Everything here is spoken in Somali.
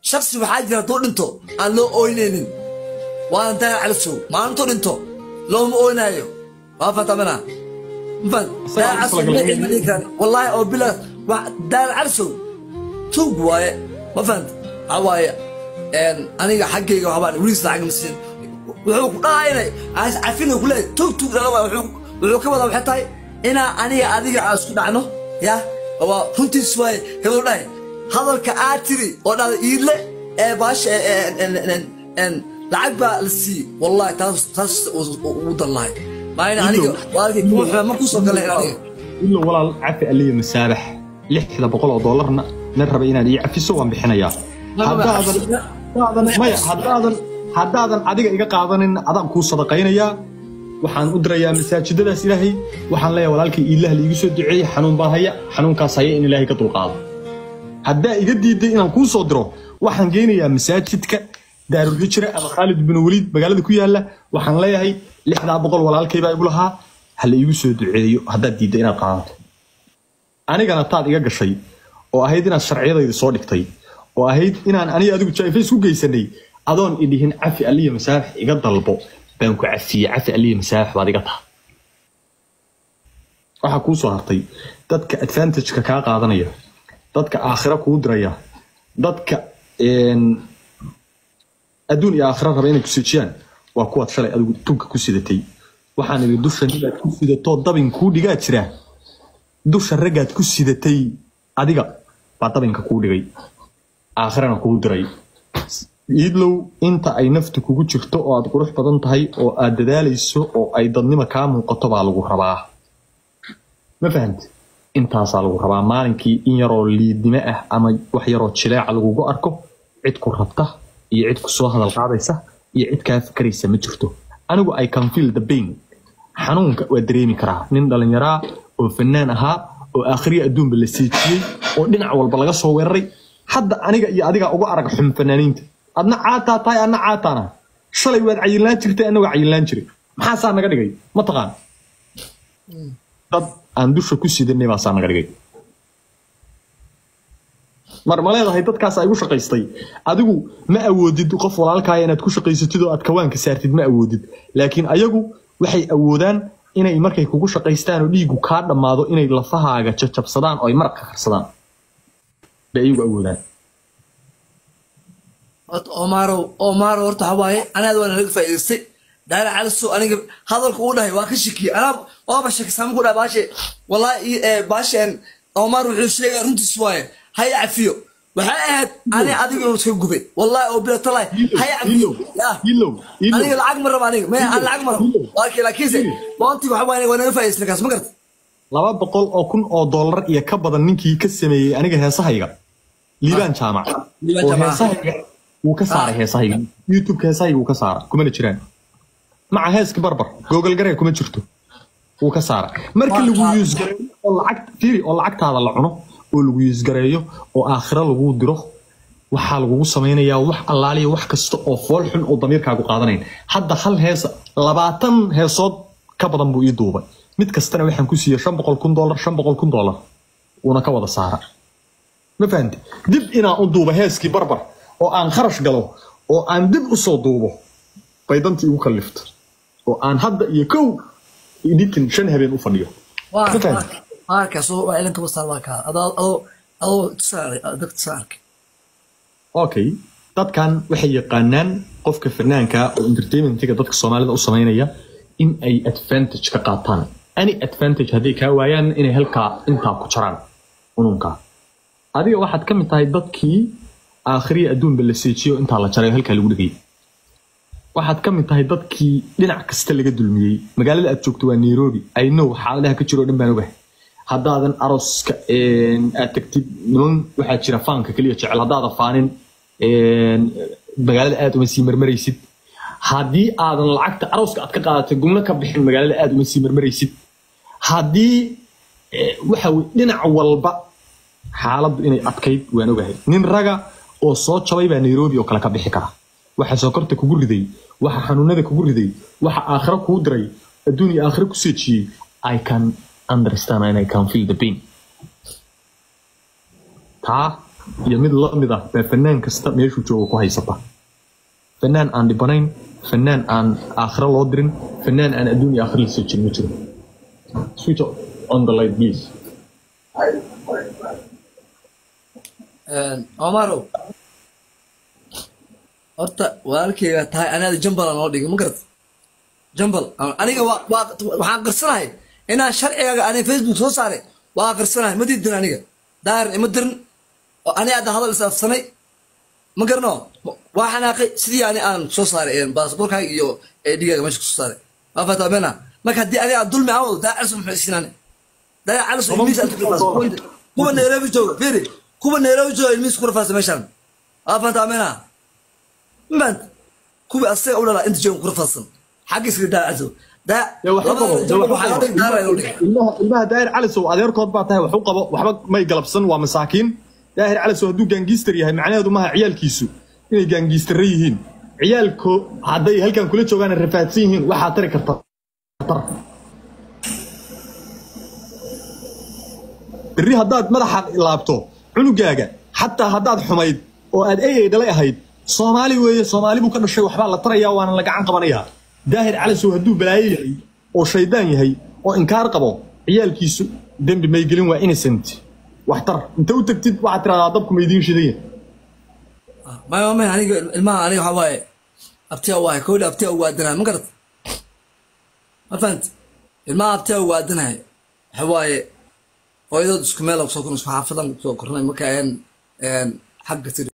Shaksi waxaa jira hadduu dhinto aan loo ooynaynin, waana Daahir Calasow. Maalintuu dhinto looma ooynaayo, waa fatamana. Wallaahi oo bila Daahir Calasow tuug waaye, ma fahant? Waxaa waaye aniga xaggayga waxbaan weligiis lacag ma siin. Wuxuu ku dhahaa inay cafin ku leeyahay, tuug tuug dhala waay. Wuxuu ka wadaa waxay tahay inaa aniga adiga aan isku dhacno. Ya waa runtiis waaye. Hebel dhahay hadalka aad tiri oo dhahda iidle ee baasha lacag baa la siiyey, wallahi taas ugu dan lahay maayna. Aniga walaalkay kuma xuma, ma kusoo galay aniga. Ilo walaal, cafi aliya masaabax. 600 oo doolarna nin raba inaad ii cafiso waan bixinayaa. Haddaadan maya, haddaadan adiga iga qaadanin, adaan kuu sadaqaynayaa. Waxaan u dirayaa masaajidadaas Ilaahay. Waxaan leeyahay walaalkay Iilaha la iigu soo duceeyey, xanuun baa haya, xanuunkaas haya in Ilaahay ka dulqaado. Haddaa iga diiday inaan kuu soo diro, waxaan geynayaa masaajidka Daarul Hijra ama Khaalid bin Waliid magaalada ku yaalla. Waxaan leeyahay 600 walaalkay baa igu lahaa, ha la iigu soo duceeyo. Haddaad diidday inaad qaadato, anigana taad iga gashay oo ahayd inaad sharciyadayda soo dhigtay oo ahayd inaan aniga adigu jaifa isku geysanay, adoon idhihin cafi aliya masaabax iga dalbo baan ku cafiyey. Cafi aliya masaabax baad iga taha. Waxaa kuu soo hartay dadka advantageka kaa qaadanaya, dadka aakhira kuu diraya, dadka adduun iyo aakhira raba inay ku sejiyaan, waa kuwaad shalay adigu tunka ku sidatay. Waxaan idhi dusha nidaad ku sidatoo dabin kuu dhigaa jira. Dusha raggaad ku sidatay adiga baa dabinka kuu dhigay, aakhirana kuu diray. Iidlow, inta ay naftu kugu jirto oo aad qurux badan tahay oo aad dadaalayso oo ay dadnima kaa muuqato baa lagu rabaa, ma fahamti? Intaasaa lagu rabaa. Maalinkii in yaroo liidnimo ah ama wax yaroo jileeca lagugu arko, cid ku rabta iyo cid ku soo hadal qaadaysa iyo cid kaa fikraysa ma jirto. Anigu I can feel the pain, xanuunka waa dareemi karaa. Nin dhalinyaraa oo fanaan ahaa oo aakhriya adduunba la siijiyey oo dhinac walba laga soo weeraray. Hadda aniga iyo adiga uga arag xun fanaaniinta. Adna caataa tahay, adna caataana. Shalay waad cayinlaan jirtay, anna waa cayinlaan jiray. Maxaasaa naga dhigay, ma taqaan? Dad aan dusha ku sidanay baasaa naga dhigay. Mar ma leedahay dadkaas ay u shaqaystay? Adigu ma awoodid qof walaalkaaya inaad ku shaqaysatid oo aad kawaanka saartid, ma awoodid. Laakiin ayagu waxay awoodaan inay markay kugu shaqaystaan oo dhiigu kaa dhammaado inay lafahaaga jajabsadaan oo ay maraq ka karsadaan bay ayagu awoodaan. Horta Omaarow, Omarow, horta waxaa waaye anaad waa naga faa'iidaystay Daahir Calasow. Aniga hadalka uu dhahay waa ka shakiyey, anaa waaba shakisama ku dhahay baashe. Wallahi baashe Omar wuxuu sheegay runtiis waaye, hay cafiyo. Waxay ahayd ani adiga inuu iska gubay, wallahi oo bila talaay, hay cafiyo ya. Ilow. Aniga lacag ma rabo, aniga maya, aan lacag ma rabo. Laakiinse boontii waxa waaye waa naga faa'iidaystay kaas, ma garata? 200,000 oo dollar iyo ka badan ninkii ka sameeyey aniga heesahayga, Liibaan Jaamac. Liibaan oo Jaamac. Heesahayga wuu ka saaray, heesahayga YouTube-ka heesahayga wuu ka saaray, kumana jiraan. Maca heeska Barbar Google garee kuma jirto, wuu ka saaray. Marka lagu use gareeyo oo lacag fiiri oo lacagtaada la cuno oo lagu use gareeyo oo aakhiro lagu diro, waxaa lagugu samaynayaa wax allaaliya wax kasta oo fool xun oo damiirkaagu qaadanayn. Hadda hal heesa 20 heesood ka badan buu ii duubay. Mid kastana waxaan ku siiyey 500,000 dollar, 500,000 dollar, wuuna ka wada saara, ma fahanti? Dib inaan u duubo heeskii Barbar oo aan kharash galo oo aan dib u soo duubo bay dantii igu kallifta oo aan hadda iyo kow editing 5 habeen u fadhiyo, ma fahanti? Waa kaas oo waa ilanka wastaan, waa kaa adoo adoo adoo tusaale dadka tusaale arkay. Okay, dadkan waxay yaqaanaan qofka fanaanka oo entertainmentiga dadka Soomaalida u samaynaya in ay advantage ka qaataan. Any advantage hadday kaa waayaan, inay halkaa intaa ku jaraan ununka. Adiga waxaad ka mid tahay dadkii aakhiriya adduunba la seejiyo, intaa la jaray, halkaa lagu dhigay. Waxaad ka mid tahay dadkii dhinac kasta laga dulmiyey. Magaalada aad joogto waa Nairobi. I know xaaladaha ka jiro oo dhan baan ogahay. Haddaadan arooska aad tagtid, niman waxaa jira faanka keliya jecel. Haddaadan faanin, magaalada aad uma sii marmaraysid. Haddii aadan lacagta arooska aad ka qaadatay gumno ka bixin, magaalada aad uma sii marmaraysid. Haddii waxa dhinac walba xaaladdu inay adkayd waan ogahay. Nin raga oo soo jabay baa Nairobi oo kale ka bixi kara. Waxa sokorta kugu riday, waxa xanuunada kugu riday, waxa aakhiro kuu diray, adduun iyo aakhiro ku seejiyey, I can understand and I can feel the pain. Taa Iyo mid la mid ah baa fanaan kasta meeshuu joogo ku haysata. Fanaan aan dhibanayn, fanaan aan aakhiro loo dirin, fanaan aan adduun iyo aakhiro lasoo jirin ma jiro. Switch on the light, please. Omarow, horta walaalkeyga tahay, anaada jambal aan loo dhigay, ma garat? Jambal aniga waxaan qirsanahay inaan sharcigaaga ani Facebook soo saaray, waa qirsanahay, ma diidin. Aniga Daahir ima dirin oo ani hadda hadal is-afsanay, ma garano, waa xanaaqay sidii ani aan soo saaray baasaboorkaaga iyo dhigaaga meesha kusoo saaray, waa fataa mena. Marka haddii ani aan dulmi aan wado, Daahir Calisow muxuu isiinaane? Daahir Calisow ilmihiisa inta ku rafaadsan, kuwa Nairobi jooga, fiiri, kuwa Nairobi jooga ilmihiisa ku rafaadsan meeshaan, waa fataa mena. Mafahant? Kuwii asaga u dhalaa inta jooga ku rafaadsan xagga iskaga Daahir Calisow. Dee wax u qabo, dee wax u qabo. Ilmaha Daahir Calisow adeerkood baa tahay, wax u qabo, waxba may galabsan, waa masaakiin. Daahir Calisow hadduu gangster yahay, macnaheedu maaha ciyaalkiisu inay gangsterre yihiin. Ciyaalko hadday halkan kula joogaan rafaadsan yihiin, waxaa tari karta tar. Berri haddaad madaxa laabto cunugaaga, xataa haddaad xumayd oo aad ay dhalay ahayd, Soomaali weeye, Soomaali buu ka dhashay, waxbaa la tarayaa, waana la gacan qabanayaa. Daahir Calisow hadduu balaayo yahay oo shaydaan yahay oo inkaar qabo, ciyaalkiisu dembi may gelin, waa innocent. Waxtar inta u tagtid waxaad tiraahdaa, dabku ma idiin shidan yahay? Maya, maya, aniga ilmaha aniga waxaa waaye abtiya waaye, koodhi abtiya ugu aadanahay, ma garat? Ma fahant? Ilmaha abtiya ugu aadanahay waxa waaye hooyadood isku meel soo kornay, isku xaafadan soo kornay, marka xagga tiri.